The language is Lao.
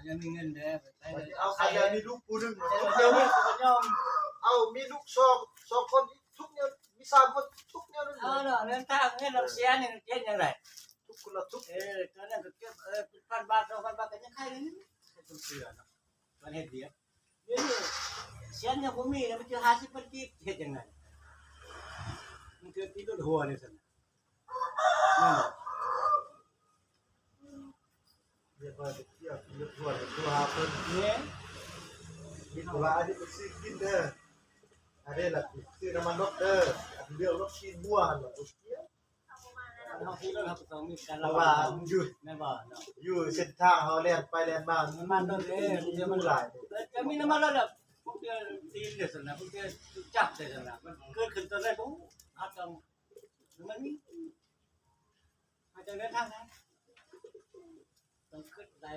ຍັງມີເງິນເດ້ ເອົາ ໃຄຢາກມີລູກຜູ້ໜຶ່ງ ເອົາ ມີລູກສອງ ສອງຄົນ ທຸກແນວ ມີສາມຄົນ ທຸກແນວນັ້ນ ເອົາເນາະ ເງິນທາງ ເງິນນຳເສຍນີ້ເຮັດຫຍັງໄດ້ ທຸກຄົນລະທຸກ ເອີ ຕອນນັ້ນກໍເກັບ ເອີ ພັນບາດ ສອງພັນບາດ ກໍຍັງໄຄແລ້ວ ເຮັດເພື່ອເນາະ ຕອນເຮັດວຽກ ດຽວນີ້ສຽງຍັງບໍ່ມີແລ້ວ ມັນຈະຫ້າສິບພັນກີບເຮັດຈັ່ງໃດ ມັນຄືຕິດລົດຫົວນີ້ຊັ້ນ ແມ່ນບໍ່? ຮຽກວ່າໄປທ່ຽວກິນລົດທົ່ວ ໂທຫາເພິ່ນ ແມ່ນ ມີທຸລະອັນນີ້ໄປຊື້ກິນເດີ ອັນນີ້ລະຊື້ນ້ຳມັນລົດເດີ ອັນເລື່ອງລົດຂີ້ງົວຫັ້ນລະບໍ່ກ່ຽວ ເຮົາຂີ່ລົດເຮົາກໍຕ້ອງມີການລະວັງ ແມ່ນບໍ່ເນາະ ຢູ່ເສັ້ນທາງເຮົາແລ່ນໄປແລ່ນມາ ນ້ຳມັນລົດເດ້ ມັນຫຼາຍ ແຕ່ມີນ້ຳມັນລົດລະ ພວກເຈົ້າຕີນເດ້ຊັ້ນນະ ພວກເຈົ້າຈັບໄດ້ຊັ້ນນະ ມັນເກີດຂຶ້ນຕອນໃດບໍ່ຮູ້ ເຮົາຕ້ອງ ມັນມີ ເຮົາຈະເດີນທາງໃດ ຕ້ອງຄິດໄດ້